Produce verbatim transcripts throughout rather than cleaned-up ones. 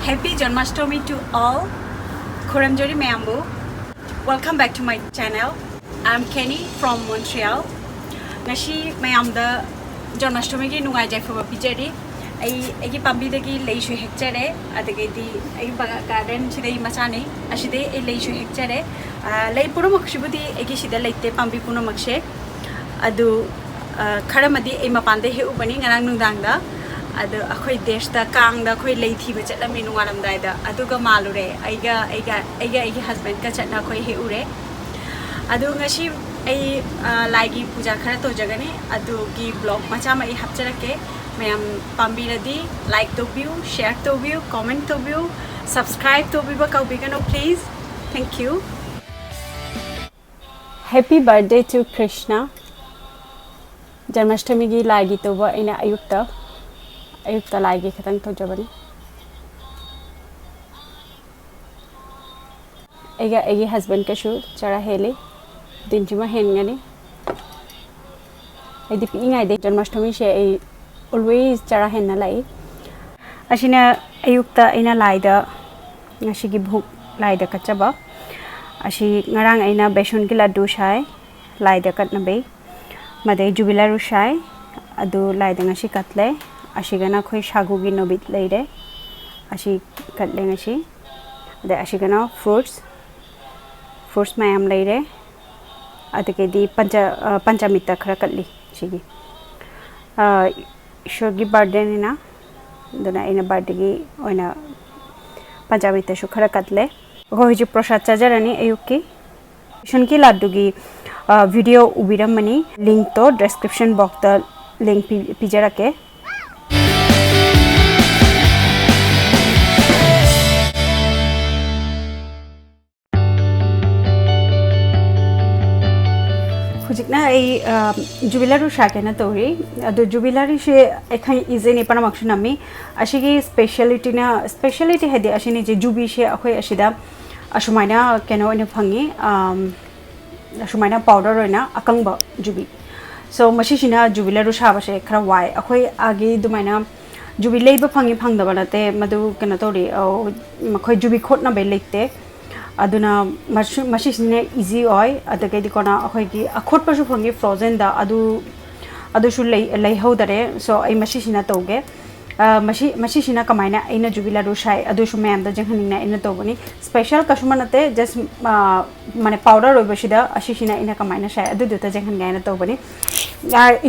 Happy Janmashtami to all. ꯈꯨꯔꯨꯝꯖꯔꯤ ꯃꯌꯥꯝꯕꯨ. Welcome back to my channel. I'm Kenny from Montreal. ꯉꯁꯤ ꯃꯌꯥꯝꯗ ꯖꯟꯃꯥꯁꯇꯃꯤꯒꯤ ꯅꯨꯡꯉꯥꯏ ꯌꯥꯏꯐꯕ ꯄꯤꯖꯔꯤ꯫ ꯑꯩ ꯑꯩꯒꯤ ꯄꯥꯝꯕꯤꯗꯒꯤ ꯂꯩꯁꯨ ꯍꯦꯛꯆꯔꯦ, ꯑꯗꯒꯤꯗꯤ ꯑꯩꯒꯤ ꯕꯒꯥ-, garden ꯁꯤꯗꯩ ꯃꯆꯥꯅꯤ, ꯑꯁꯤꯗꯩ ꯑꯩ ꯂꯩꯁꯨ ꯍꯦꯛꯆꯔꯦ꯫ ꯑꯥ, ꯂꯩ ꯄꯨꯝꯅꯃꯛꯁꯤꯕꯨꯗꯤ ꯑꯩꯒꯤ ꯁꯤꯗ ꯂꯩꯇꯦ, ꯄꯥꯝꯕꯤ ꯄꯨꯝꯅꯃꯛꯁꯦ꯫ ꯑꯗꯨ, ꯑꯥ, ꯈꯔꯃꯗꯤ ꯑꯩ ꯃꯄꯥꯟꯗ ꯍꯦꯛꯎꯕꯅꯤ ꯉꯔꯥꯡ ꯅꯨꯡꯗꯥꯡꯗ꯫ ꯑꯗꯣ ꯑꯩꯈꯣꯏ ꯗꯦꯁꯇ ꯀꯥꯡꯗ ꯑꯩꯈꯣꯏ ꯂꯩ ꯊꯤꯕ ꯆꯠꯂꯝꯃꯤ ꯅꯣꯡꯉꯥꯜꯂꯝꯗꯥꯏꯗ, ꯑꯗꯨꯒ ꯃꯥꯜꯂꯨꯔꯦ꯫ ꯑꯩꯒ, ꯑꯩꯒ, ꯑꯩꯒ ꯑꯩꯒꯤ husbandꯀ ꯆꯠꯅ ꯑꯩꯈꯣꯏ ꯍꯦꯛꯎꯔꯦ꯫ ꯑꯗꯨ ꯉꯁꯤ ꯑꯩ, ꯑ, ꯂꯥꯏꯒꯤ ꯄꯨꯖꯥ ꯈꯔ ꯇꯧꯖꯒꯅꯤ, ꯑꯗꯨꯒꯤ vlog ꯃꯆꯥ ꯑꯃ ꯑꯩ ꯍꯥꯞꯆꯔꯛꯀꯦ꯫ ꯃꯌꯥꯝ ꯄꯥꯝꯕꯤꯔꯗꯤ like ꯇꯧꯕꯤꯌꯨ, share ꯇꯧꯕꯤꯌꯨ, comment ꯇꯧꯕꯤꯌꯨ, subscribe ꯇꯧꯕꯤꯕ ꯀꯥꯎꯕꯤꯒꯅꯨ, please. Thank you. Happy birthday to Krishna. ꯖꯟꯃꯥꯁꯇꯃꯤꯒꯤ ꯂꯥꯏꯒꯤ ꯇꯧꯕ ꯑꯩꯅ ꯑꯌꯨꯛꯇ, ꯑꯌꯨꯛꯇ ꯂꯥꯏꯒꯤ ꯈꯤꯇꯪ ꯇꯧꯖꯕꯅꯤ꯫ ꯑꯩꯒ ꯑꯩꯒꯤ husbandꯀꯁꯨ ꯆꯔꯥ ꯍꯦꯜꯂꯤ꯫ ꯗꯤꯟꯁꯤꯃ ꯍꯦꯟꯒꯅꯤ꯫ ꯑꯩꯗꯤ ꯄꯤꯛꯏꯉꯩꯗꯩ ꯖꯟꯃꯥꯁꯇꯃꯤꯁꯦ ꯑꯩ always ꯆꯔꯥ ꯍꯦꯟꯅ ꯂꯥꯛꯏ꯫ ꯑꯁꯤꯅ ꯑꯌꯨꯛꯇ ꯑꯩꯅ ꯂꯥꯏꯗ, ꯉꯁꯤꯒꯤ ꯚꯣꯛ ꯂꯥꯏꯗ ꯀꯠꯆꯕ꯫ ꯑꯁꯤ ꯉꯔꯥꯡ ꯑꯩꯅ ꯕꯦꯁꯣꯟꯒꯤ ꯂꯥꯗꯨ ꯁꯥꯏ, ꯂꯥꯏꯗ ꯀꯠꯅꯕꯩ꯫ ꯃꯗꯩ ꯖꯨꯕꯤ ꯂꯥꯔꯨ ꯁꯥꯏ, ꯑꯗꯨ ꯂꯥꯏꯗ ꯉꯁꯤ ꯀꯠꯂꯦ꯫ ꯑꯁꯤꯒꯅ ꯑꯩꯈꯣꯏ ꯁꯥꯒꯨꯒꯤ ꯅꯨꯃꯤꯠ ꯂꯩꯔꯦ, ꯑꯁꯤ ꯀꯠꯂꯦ ꯉꯁꯤ꯫ ꯑꯗꯩ ꯑꯁꯤꯒꯅ fruits, fruits ꯃꯌꯥꯝ ꯂꯩꯔꯦ꯫ ꯑꯗꯒꯤꯗꯤ ꯄꯟꯆ-, ꯑ, ꯄꯟꯆꯥꯃꯤꯠꯇ ꯈꯔ ꯀꯠꯂꯤ ꯁꯤꯒꯤ꯫ ꯑ, ꯏꯁꯣꯔꯒꯤ birthdayꯅꯤꯅ, ꯑꯗꯨꯅ ꯑꯩꯅ birthdayꯒꯤ ꯑꯣꯏꯅ ꯄꯟꯆꯥꯃꯤꯠꯇꯁꯨ ꯈꯔ ꯀꯠꯂꯦ꯫ ꯑꯩꯈꯣꯏ ꯍꯧꯖꯤꯛ ꯄ꯭ꯔꯣꯁꯥꯗ ꯆꯥꯖꯔꯅꯤ ꯑꯌꯨꯛꯀꯤ꯫ ꯕꯦꯁꯣꯟꯒꯤ ꯂꯥꯗꯨꯒꯤ, ꯑ, video ꯎꯕꯤꯔꯝꯃꯅꯤ꯫ Linkꯇꯣ description boxꯇ link ꯄꯤ-, ꯄꯤꯖꯔꯛꯀꯦ꯫ ꯍꯧꯖꯤꯛꯅ ꯑꯩ, ꯑ, ꯖꯨꯕꯤ ꯂꯥꯔꯨ ꯁꯥꯒꯦꯅ ꯇꯧꯔꯤ꯫ ꯑꯗꯣ ꯖꯨꯕꯤ ꯂꯥꯔꯨꯁꯦ ꯑꯩ ꯈꯪꯉꯤ, ꯏꯖꯩꯅꯦ ꯄꯨꯝꯅꯃꯛꯁꯨ ꯅꯝꯃꯤ꯫ ꯑꯁꯤꯒꯤ specialityꯅ, speciality ꯍꯥꯏꯗꯤ ꯑꯁꯤꯅꯤ, ꯖꯨꯕꯤꯁꯦ ꯑꯩꯈꯣꯏ ꯑꯁꯤꯗ ꯑꯁꯨꯃꯥꯏꯅ ꯀꯩꯅꯣ ꯑꯣꯏꯅ ꯐꯪꯉꯤ, ꯑꯝ, ꯑꯁꯨꯃꯥꯏꯅ powder ꯑꯣꯏꯅ ꯑꯀꯪꯕ ꯖꯨꯕꯤ꯫ So, ꯃꯁꯤꯁꯤꯅ ꯖꯨꯕꯤ ꯂꯥꯔꯨ ꯁꯥꯕꯁꯦ ꯈꯔ ꯋꯥꯏ꯫ ꯑꯩꯈꯣꯏ ꯑꯥꯒꯤ ꯑꯗꯨꯃꯥꯏꯅ ꯖꯨꯕꯤ ꯂꯩꯕ ꯐꯪꯉꯤ ꯐꯪꯗꯕ ꯅꯠꯇꯦ, ꯃꯗꯨ ꯀꯩꯅꯣ ꯇꯧꯔꯤ, ꯑ, ꯃꯈꯣꯏ ꯖꯨꯕꯤ ꯈꯣꯠꯅꯕꯩ ꯂꯩꯇꯦ꯫ ꯑꯗꯨꯅ ꯃꯁꯤ-, ꯃꯁꯤꯁꯤꯅ ꯏꯖꯤ ꯑꯣꯏ꯫ ꯑꯗꯒꯤꯗꯤ ꯀꯣꯟꯅ ꯑꯩꯈꯣꯏꯒꯤ ꯑꯈꯣꯠꯄꯁꯨ ꯐꯪꯉꯤ ꯐ꯭ꯔꯣꯖꯟꯗ, ꯑꯗꯨ, ꯑꯗꯨꯁꯨ ꯂꯩ-, ꯂꯩꯍꯧꯗꯔꯦ꯫ ꯁꯣ ꯑꯩ ꯃꯁꯤꯁꯤꯅ ꯇꯧꯒꯦ꯫ ꯑ, ꯃꯁꯤ, ꯃꯁꯤꯁꯤꯅ ꯀꯃꯥꯏꯅ ꯑꯩꯅ ꯖꯨꯕꯤ ꯂꯥꯗꯨ ꯁꯥꯏ ꯑꯗꯨꯁꯨ ꯃꯌꯥꯝꯗ ꯌꯦꯡꯍꯟꯅꯤꯡꯅ ꯑꯩꯅ ꯇꯧꯕꯅꯤ꯫ ꯁ꯭ꯄꯦꯁꯦꯜ ꯀꯩꯁꯨꯃ ꯅꯠꯇꯦ, ꯖꯁ, ꯑ, ꯃꯥꯅꯦ, ꯄꯥꯎꯗꯔ ꯑꯣꯏꯕꯁꯤꯗ ꯑꯁꯤꯁꯤꯅ ꯑꯩꯅ ꯀꯃꯥꯏꯅ ꯁꯥꯏ ꯑꯗꯨꯗꯨꯇ ꯌꯦꯡꯍꯟꯒꯦ ꯍꯥꯏꯅ ꯇꯧꯕꯅꯤ꯫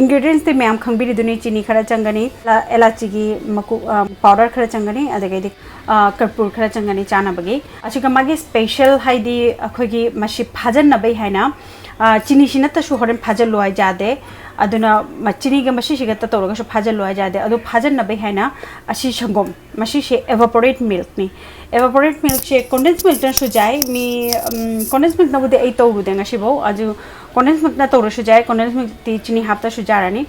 ꯏꯟꯒ꯭ꯔꯤꯗꯤꯌꯦꯟꯁꯇꯤ ꯃꯌꯥꯝ ꯈꯪꯕꯤꯔꯤꯗꯨꯅꯤ, ꯆꯤꯅꯤ ꯈꯔ ꯆꯪꯒꯅꯤ, ꯑꯦꯂꯥ-, ꯑꯦꯂꯥꯆꯤꯒꯤ ꯃꯀꯨ, ꯑ, ꯄꯥꯎꯗꯔ ꯈꯔ ꯆꯪꯒꯅꯤ, ꯑꯗꯒꯤꯗꯤ, ꯑ, ꯀꯔꯄꯨꯔ ꯈꯔ ꯆꯪꯒꯅꯤ ꯆꯥꯅꯕꯒꯤ꯫ ꯑꯁꯤꯒ ꯃꯥꯒꯤ ꯁ꯭ꯄꯦꯁꯦꯜ ꯍꯥꯏꯗꯤ ꯑꯩꯈꯣꯏꯒꯤ ꯃꯁꯤ ꯐꯥꯖꯟꯅꯕꯩ ꯍꯥꯏꯅ, ꯑ, ꯆꯤꯅꯤꯁꯤ ꯅꯠꯇꯁꯨ ꯍꯣꯔꯦꯟ ꯐꯥꯖꯜꯂꯨ ꯍꯥꯏ ꯌꯥꯗꯦ꯫ ꯑꯗꯨꯅ ꯃ-, ꯆꯤꯅꯤꯒ ꯃꯁꯤꯁꯤꯒ ꯇꯧꯔꯒꯁꯨ ꯐꯥꯖꯜꯂꯨ ꯍꯥꯏ ꯌꯥꯗꯦ꯫ ꯑꯗꯨ ꯐꯥꯖꯟꯅꯕꯩ ꯍꯥꯏꯅ ꯑꯁꯤ ꯁꯪꯒꯣꯝ, ꯃꯁꯤꯁꯦ evaporate milkꯅꯤ꯫ Evaporate milkꯁꯦ condensed milkꯅꯁꯨ ꯌꯥꯏ꯫ ꯃꯤ, ꯎꯝ, condensed milkꯅꯕꯨꯗꯤ ꯑꯩ ꯇꯧꯔꯨꯗꯦ ꯉꯁꯤꯐꯥꯎ꯫ ꯑꯗꯨ condensed milkꯅ ꯇꯧꯔꯁꯨ ꯌꯥꯏ, condensed milkꯇꯤ ꯆꯤꯅꯤ ꯍꯥꯞꯇ꯭ꯔꯁꯨ ꯌꯥꯔꯅꯤ꯫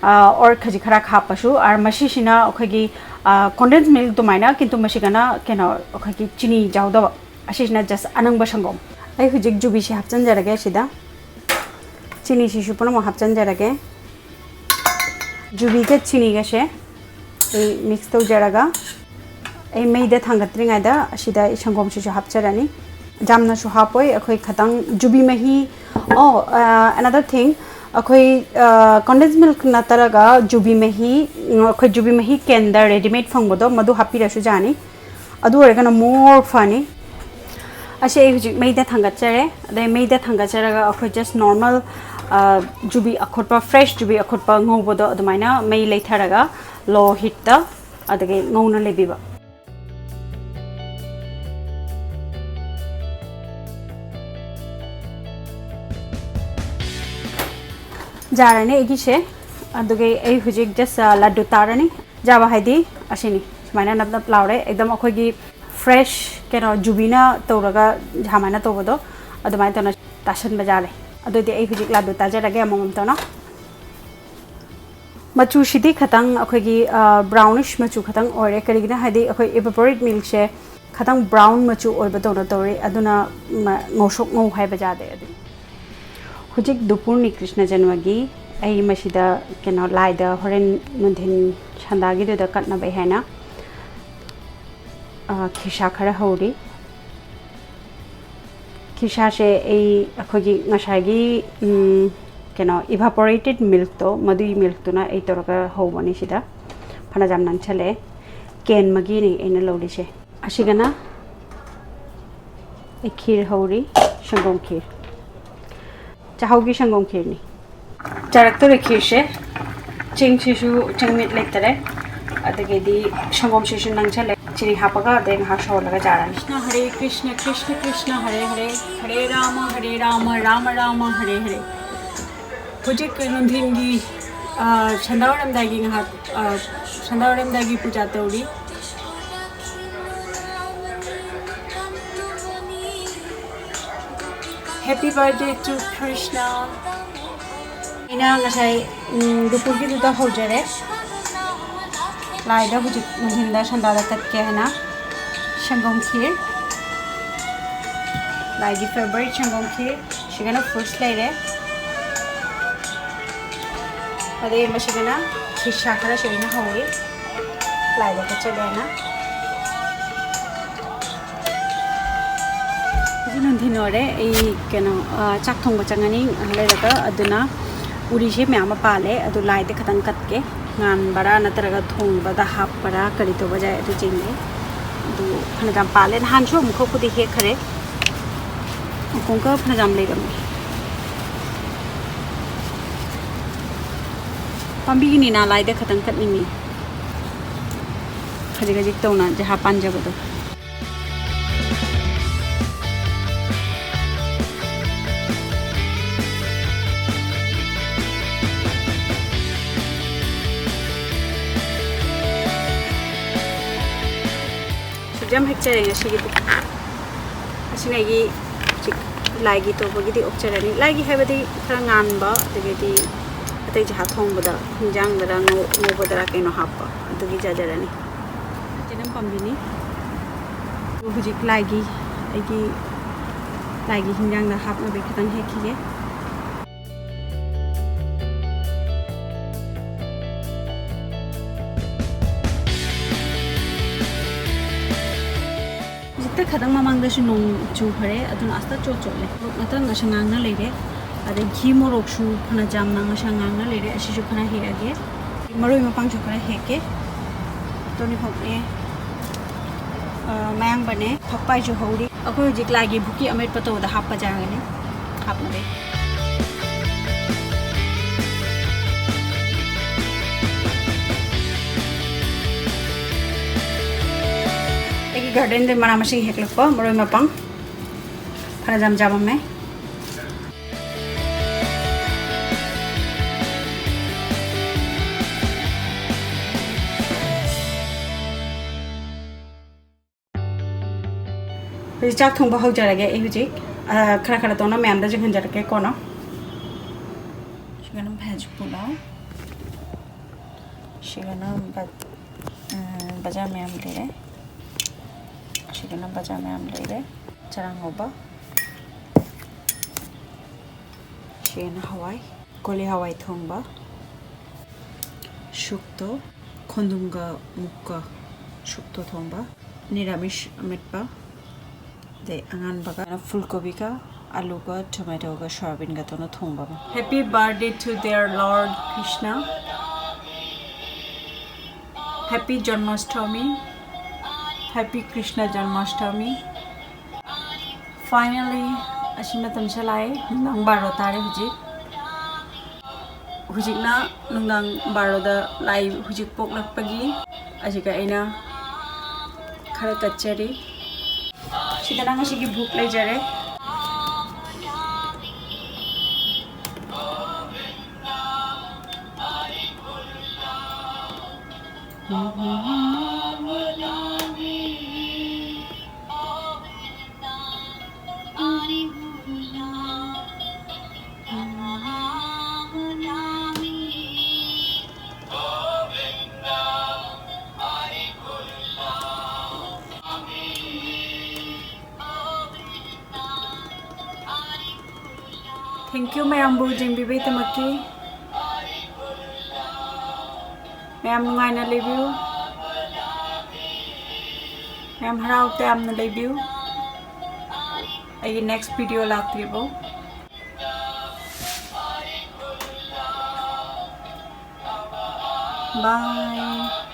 ꯑ, or ꯈꯖꯤꯛ ꯈꯔ ꯍꯥꯞꯄꯁꯨ꯫ ꯑ, ꯃꯁꯤꯁꯤꯅ ꯑꯩꯈꯣꯏꯒꯤ, ꯑ, condensed milk ꯑꯗꯨꯃꯥꯏꯅ, ꯀꯤꯟꯇꯨ ꯃꯁꯤꯒꯅ ꯀꯩꯅꯣ ꯑꯩꯈꯣꯏꯒꯤ ꯆꯤꯅꯤ ꯌꯥꯎꯗꯕ꯫ ꯑꯁꯤꯁꯤꯅ just ꯑꯅꯪꯕ ꯁꯪꯒꯣꯝ꯫ ꯑꯩ ꯍꯧꯖꯤꯛ ꯖꯨꯕꯤꯁꯤ ꯍꯥꯞꯆꯤꯟꯖꯔꯒꯦ ꯁꯤꯗ꯫ ꯆꯤꯅꯤꯁꯤꯁꯨ ꯄꯨꯝꯅꯃꯛ ꯍꯥꯞꯆꯤꯟꯖꯔꯒꯦ꯫ ꯖꯨꯕꯤꯒ ꯆꯤꯅꯤꯒꯁꯦ ꯑꯩ ꯃꯤꯛꯁ ꯇꯧꯖꯔꯒ, ꯑꯩ ꯃꯩꯗ ꯊꯥꯡꯒꯠꯇ꯭ꯔꯤꯉꯩꯗ ꯑꯁꯤꯗ ꯑꯩ ꯁꯪꯒꯣꯝꯁꯤꯁꯨ ꯍꯥꯞꯆꯔꯅꯤ꯫ ꯌꯥꯝꯅꯁꯨ ꯍꯥꯞꯄꯣꯏ, ꯑꯩꯈꯣꯏ ꯈꯇꯪ ꯖꯨꯕꯤ ꯃꯍꯤ꯫ ꯑꯣ, ꯑ, another thing, ꯑꯩꯈꯣꯏ, ꯑ, condensed milk ꯅꯠꯇ꯭ꯔꯒ ꯖꯨꯕꯤ ꯃꯍꯤ, ꯎꯝ, ꯑꯩꯈꯣꯏ ꯖꯨꯕꯤ ꯃꯍꯤ ꯀꯦꯟꯗ readymade ꯐꯪꯕꯗꯣ, ꯃꯗꯨ ꯍꯥꯞꯄꯤꯔꯁꯨ ꯌꯥꯅꯤ꯫ ꯑꯗꯨ ꯑꯣꯏꯔꯒꯅ more ꯐꯅꯤ꯫ ꯑꯁꯤ ꯑꯩ ꯍꯧꯖꯤꯛ ꯃꯩꯗ ꯊꯥꯡꯒꯠꯆꯔꯦ꯫ ꯑꯗꯩ ꯃꯩꯗ ꯊꯥꯡꯒꯠꯆꯔꯒ ꯑꯩꯈꯣꯏ just normal, ꯑ, ꯖꯨꯕꯤ ꯑꯈꯣꯠꯄ, fresh ꯖꯨꯕꯤ ꯑꯈꯣꯠꯄ ꯉꯧꯕꯗꯣ ꯑꯗꯨꯃꯥꯏꯅ ꯃꯩ ꯂꯩꯊꯔꯒ low heatꯇ ꯑꯗꯒꯤ ꯉꯧꯅ ꯂꯩꯕꯤꯕ꯫ ꯌꯥꯔꯅꯤ ꯑꯩꯒꯤꯁꯦ꯫ ꯑꯗꯨꯒꯤ ꯑꯩ ꯍꯧꯖꯤꯛ just, ꯑ, ꯂꯥꯗꯨ ꯇꯥꯔꯅꯤ꯫ ꯌꯥꯕ ꯍꯥꯏꯗꯤ ꯑꯁꯤꯅꯤ꯫ ꯁꯨꯃꯥꯏꯅ ꯅꯞ ꯅꯞ ꯂꯥꯎꯔꯦ꯫ ꯑꯦꯛꯗꯝ ꯑꯩꯈꯣꯏꯒꯤ fresh ꯀꯩꯅꯣ ꯖꯨꯕꯤꯅ ꯇꯧꯔꯒ ꯁꯨꯃꯥꯏꯅ ꯇꯧꯕꯗꯣ ꯑꯗꯨꯃꯥꯏꯅ ꯇꯧꯅ ꯇꯥꯁꯟꯕ ꯌꯥꯔꯦ꯫ ꯑꯗꯨꯗꯤ ꯑꯩ ꯍꯧꯖꯤꯛ ꯂꯥꯗꯨ ꯇꯥꯖꯔꯒꯦ ꯑꯃꯃꯝ ꯇꯧꯅ꯫ ꯃꯆꯨꯁꯤꯗꯤ ꯈꯇꯪ ꯑꯩꯈꯣꯏꯒꯤ, ꯑ, brownish ꯃꯆꯨ ꯈꯇꯪ ꯑꯣꯏꯔꯦ꯫ ꯀꯔꯤꯒꯤꯅꯣ ꯍꯥꯏꯗꯤ ꯑꯩꯈꯣꯏ evaporate milkꯁꯦ ꯈꯇꯪ brown ꯃꯆꯨ ꯑꯣꯏꯕꯗꯧꯅ ꯇꯧꯔꯦ꯫ ꯑꯗꯨꯅ, ꯃ-, ꯉꯧꯁꯣꯛ ꯉꯧ ꯍꯥꯏꯕ ꯌꯥꯗꯦ꯫ ꯑꯗꯨ ꯍꯧꯖꯤꯛ ꯗꯨꯄꯨꯔꯅꯤ ꯀ꯭ꯔꯤꯁꯅ ꯖꯟꯃꯒꯤ ꯑꯩ ꯃꯁꯤꯗ ꯀꯩꯅꯣ ꯂꯥꯏꯗ ꯍꯣꯔꯦꯟ ꯅꯨꯡꯊꯤꯟ ꯁꯟꯗꯥꯒꯤꯗꯨꯗ ꯀꯠꯅꯕꯩ ꯍꯥꯏꯅ, ꯑ, ꯈꯤꯔꯁꯥ ꯈꯔ ꯍꯧꯔꯤ꯫ ꯈꯤꯔꯁꯥꯁꯦ ꯑꯩ ꯑꯩꯈꯣꯏꯒꯤ ꯉꯁꯥꯏꯒꯤ, ꯎꯝ, ꯀꯩꯅꯣ evaporated milkꯇꯣ, ꯃꯗꯨꯒꯤ milkꯇꯨꯅ ꯑꯩ ꯇꯧꯔꯒ ꯍꯧꯕꯅꯤ ꯁꯤꯗ꯫ ꯐꯅ ꯌꯥꯝ ꯅꯪꯁꯜꯂꯛꯑꯦ꯫ ꯀꯦꯟ ꯃꯒꯤꯅꯤ ꯑꯩꯅ ꯂꯧꯔꯤꯁꯦ꯫ ꯑꯁꯤꯒꯅ ꯑꯩ ꯈꯤꯔ ꯍꯧꯔꯤ, ꯁꯪꯒꯣꯝ ꯈꯤꯔ꯫ ꯆꯥꯛꯍꯥꯎꯒꯤ ꯁꯪꯒꯣꯝ ꯈꯤꯔꯅꯤ꯫ ꯆꯥꯔꯛꯇꯣꯔꯦ ꯈꯤꯔꯁꯦ꯫ ꯆꯦꯡꯁꯤꯁꯨ, ꯆꯦꯡꯃꯤꯠ ꯂꯩꯇꯔꯦ꯫ ꯑꯗꯒꯤꯗꯤ ꯁꯪꯒꯣꯝꯁꯤꯁꯨ ꯅꯪꯁꯜꯂꯦ꯫ ꯆꯤꯅꯤ ꯍꯥꯞꯄꯒ ꯑꯗꯩ ꯉꯥꯏꯍꯥꯛ ꯁꯧꯍꯜꯂꯒ ꯆꯥꯔꯅꯤ꯫ ꯀ꯭ꯔꯤꯁꯅ ꯍꯔꯦ ꯀ꯭ꯔꯤꯁꯅ, ꯀ꯭ꯔꯤꯁꯅ ꯀ꯭ꯔꯤꯁꯅ ꯍꯔꯦ ꯍꯔꯦ, ꯍꯔꯦ ꯔꯥꯃ ꯍꯔꯦ ꯔꯥꯃ, ꯔꯥꯃ ꯔꯥꯃ ꯍꯔꯦ ꯍꯔꯦ꯫ ꯍꯧꯖꯤꯛ ꯅꯨꯡꯊꯤꯟꯒꯤ, ꯑ, ꯁꯟꯗꯥ ꯋꯥꯏꯔꯝꯗꯥꯏꯒꯤ ꯉꯥꯏꯍꯥꯛ, ꯑ, ꯁꯟꯗꯥ ꯋꯥꯏꯔꯝꯗꯥꯏꯒꯤ ꯄꯨꯖꯥ ꯇꯧꯔꯤ꯫ Happy birthday to Krishna. ꯑꯩꯅ ꯉꯁꯥꯏ, ꯎꯝ, ꯗꯨꯀꯨꯜꯒꯤꯗꯨꯗ ꯍꯧꯖꯔꯦ꯫ ꯂꯥꯏꯗ ꯍꯧꯖꯤꯛ ꯅꯨꯡꯊꯤꯟꯗ ꯁꯟꯗꯥꯗ ꯀꯠꯀꯦ ꯍꯥꯏꯅ ꯁꯪꯒꯣꯝ ꯈꯤꯔ, ꯂꯥꯏꯒꯤ favourite ꯁꯪꯒꯣꯝ ꯈꯤꯔ꯫ ꯁꯤꯒꯅ fruits ꯂꯩꯔꯦ꯫ ꯑꯗꯩ ꯃꯁꯤꯗꯅ ꯈꯤꯔꯁꯥ ꯈꯔꯁꯨ ꯑꯩꯅ ꯍꯧꯔꯤ꯫ ꯂꯥꯏꯗ ꯀꯠꯆꯒꯦ ꯍꯥꯏꯅ꯫ ꯍꯧꯖꯤꯛ ꯅꯨꯡꯊꯤꯜ ꯑꯣꯏꯔꯦ꯫ ꯑꯩ ꯀꯩꯅꯣ, ꯑ, ꯆꯥꯛ ꯊꯣꯡꯕ ꯆꯪꯉꯅꯤ ꯉꯥꯏꯍꯥꯛ ꯂꯩꯔꯒ꯫ ꯑꯗꯨꯅ ꯎꯔꯤꯁꯦ ꯃꯌꯥꯝ ꯑꯃ ꯄꯥꯜꯂꯦ꯫ ꯑꯗꯨ ꯂꯥꯏꯗ ꯈꯇꯪ ꯀꯠꯀꯦ꯫ ꯉꯥꯟꯕꯔꯥ ꯅꯠꯇ꯭ꯔꯒ ꯊꯣꯡꯕꯗ ꯍꯥꯞꯄꯔꯥ ꯀꯔꯤ ꯇꯧꯕ ꯌꯥꯏ ꯑꯗꯨ ꯌꯦꯡꯒꯦ꯫ ꯑꯗꯨ ꯐꯅ ꯌꯥꯝ ꯄꯥꯜꯂꯦ꯫ ꯅꯍꯥꯟꯁꯨ ꯑꯃꯨꯛꯈꯛꯄꯨꯗꯤ ꯍꯦꯛꯈ꯭ꯔꯦ꯫ ꯃꯈꯣꯡꯒ ꯐꯅ ꯌꯥꯝ ꯂꯩꯔꯝꯃꯦ꯫ ꯄꯥꯝꯕꯤꯒꯤꯅꯤꯅ ꯂꯥꯏꯗ ꯈꯇꯪ ꯀꯠꯅꯤꯡꯉꯤ꯫ ꯈꯖꯤꯛ ꯈꯖꯤꯛ ꯇꯧꯅ ꯖꯍꯥ ꯄꯥꯟꯖꯕꯗꯣ꯫ ꯁꯨꯛ ꯌꯥꯝ ꯍꯦꯛꯆꯔꯦ ꯉꯁꯤꯒꯤꯗꯤ꯫ ꯑꯁꯤꯅ ꯑꯩꯒꯤ ꯍꯧꯖꯤꯛ ꯂꯥꯏꯒꯤ ꯇꯧꯕꯒꯤꯗꯤ ꯑꯣꯛꯆꯔꯅꯤ꯫ ꯂꯥꯏꯒꯤ ꯍꯥꯏꯕꯗꯤ ꯈꯔ ꯉꯥꯟꯕ, ꯑꯗꯒꯤꯗꯤ ꯑꯇꯩ ꯖꯍꯥ ꯊꯣꯡꯕꯗ, ꯍꯤꯟꯖꯥꯡꯗꯔ ꯉꯧ-, ꯉꯧꯕꯗꯔ ꯀꯩꯅꯣ ꯍꯥꯞꯄ, ꯑꯗꯨꯒꯤ ꯆꯥꯖꯔꯅꯤ꯫ ꯆꯅꯝ ꯄꯥꯝꯕꯤꯅꯤ꯫ ꯑꯗꯨ ꯍꯧꯖꯤꯛ ꯂꯥꯏꯒꯤ, ꯑꯩꯒꯤ ꯂꯥꯏꯒꯤ ꯍꯤꯟꯖꯥꯡꯗ ꯍꯥꯞꯅꯕ ꯈꯤꯇꯪ ꯍꯦꯛꯈꯤꯒꯦ꯫ ꯍꯦꯛꯇ ꯈꯇꯪ ꯃꯃꯥꯡꯗꯁꯨ ꯅꯣꯡ ꯆꯨꯈ꯭ꯔꯦ, ꯑꯗꯨꯅ ꯑꯁꯇ ꯆꯣꯠ ꯆꯣꯠꯂꯦ꯫ ꯃꯣꯔꯣꯛ ꯉꯥꯛꯇꯪ ꯉꯁꯥ ꯉꯥꯡꯅ ꯂꯩꯔꯦ, ꯑꯗꯩ ꯘꯤ ꯃꯣꯔꯣꯛꯁꯨ ꯐꯅ ꯌꯥꯝꯅ ꯉꯁꯥ ꯉꯥꯡꯅ ꯂꯩꯔꯦ꯫ ꯑꯁꯤꯁꯨ ꯈꯔ ꯍꯦꯛꯑꯒꯦ, ꯃꯔꯣꯏ ꯃꯄꯥꯡꯁꯨ ꯈꯔ ꯍꯦꯛꯀꯦ꯫ ꯇꯣꯅꯤꯍꯣꯛꯅꯦ, ꯑ, ꯃꯌꯥꯡꯕꯅꯦ, ꯐꯛꯄꯥꯏꯁꯨ ꯍꯧꯔꯤ꯫ ꯑꯩꯈꯣꯏ ꯍꯧꯖꯤꯛ ꯂꯥꯏꯒꯤ ꯚꯨꯛꯀꯤ ꯑꯃꯦꯠꯄ ꯇꯧꯕꯗ ꯍꯥꯞꯄ ꯌꯥꯒꯅꯤ, ꯍꯥꯞꯅꯕꯩ꯫ ꯑꯩꯒꯤ ꯒꯥꯔꯗꯦꯟꯗ ꯃꯅꯥ ꯃꯁꯤꯡ ꯍꯦꯛꯂꯛꯄ ꯃꯔꯣꯏ ꯃꯄꯥꯡ ꯐꯅ ꯌꯥꯝ ꯌꯥꯝꯃꯝꯃꯦ꯫ ꯍꯧꯖꯤꯛ ꯆꯥꯛ ꯊꯣꯡꯕ ꯍꯧꯖꯔꯒꯦ꯫ ꯑꯩ ꯍꯧꯖꯤꯛ, ꯑ, ꯈꯔ ꯈꯔ ꯇꯧꯅ ꯃꯌꯥꯝꯗ ꯆꯪꯍꯟꯖꯔꯛꯀꯦ ꯀꯣꯟꯅ꯫ ꯁꯤꯒꯅ ꯚꯦꯖ ꯄꯨꯂꯥꯎ, ꯁꯤꯒꯅ ꯕ-, ꯎꯝ, ꯕꯖꯥꯔ ꯃꯌꯥꯝ ꯂꯩꯔꯦ, ꯁꯤꯒꯅ ꯕꯖꯥꯔ ꯃꯌꯥꯝ ꯂꯩꯔꯦ, ꯆꯔꯥ ꯉꯧꯕ, ꯁꯤꯒꯅ ꯍꯋꯥꯏ, ꯀꯣꯂꯤ ꯍꯋꯥꯏ ꯊꯣꯡꯕ, ꯁꯨꯛꯇꯣ, ꯈꯣꯟꯗꯨꯝꯒ ꯃꯨꯛꯀ ꯁꯨꯛꯇꯣ ꯊꯣꯡꯕ, ꯅꯤꯔꯥꯃꯤꯁ ꯑꯃꯦꯠꯄ, ꯑꯗꯩ ꯑꯉꯥꯟꯕꯒ ꯐꯨꯜ ꯀꯣꯕꯤꯒ, ꯑꯂꯨꯒ, ꯇꯣꯃꯦꯇꯣꯒ, ꯁꯣꯌꯥꯕꯤꯟꯒ ꯇꯧꯅ ꯊꯣꯡꯕ ꯑꯃ꯫ Happy birthday to dear Lord Krishna. Happy Janmashtami. Happy Krishna Janmashtami. Finally, ꯑꯁꯤ ꯃꯇꯝꯁꯦ ꯂꯥꯛꯑꯦ꯫ ꯅꯨꯡꯗꯥꯡ ꯕꯥꯔꯣ ꯇꯥꯔꯦ ꯍꯧꯖꯤꯛ꯫ ꯍꯧꯖꯤꯛꯅ ꯅꯨꯡꯗꯥꯡ ꯕꯥꯔꯣꯗ ꯂꯥꯛꯏ, ꯍꯧꯖꯤꯛ ꯄꯣꯛꯂꯛꯄꯒꯤ꯫ ꯑꯁꯤꯒ ꯑꯩꯅ ꯈꯔ ꯀꯠꯆꯔꯤ꯫ ꯁꯤꯗꯅ ꯉꯁꯤꯒꯤ ꯚꯨꯛ ꯂꯩꯖꯔꯦ꯫ Thank you ꯃꯌꯥꯝꯕꯨ ꯌꯦꯡꯕꯤꯕꯒꯤꯗꯃꯛꯀꯤ꯫ ꯃꯌꯥꯝ ꯅꯨꯡꯉꯥꯏꯅ ꯂꯩꯕꯤꯌꯨ꯫ ꯌꯥꯝ ꯍꯔꯥꯎ ꯇꯌꯥꯝꯅ ꯂꯩꯕꯤꯌꯨ꯫ ꯑꯩꯒꯤ next video ꯂꯥꯛꯇ꯭ꯔꯤꯕꯣ꯫ Bye.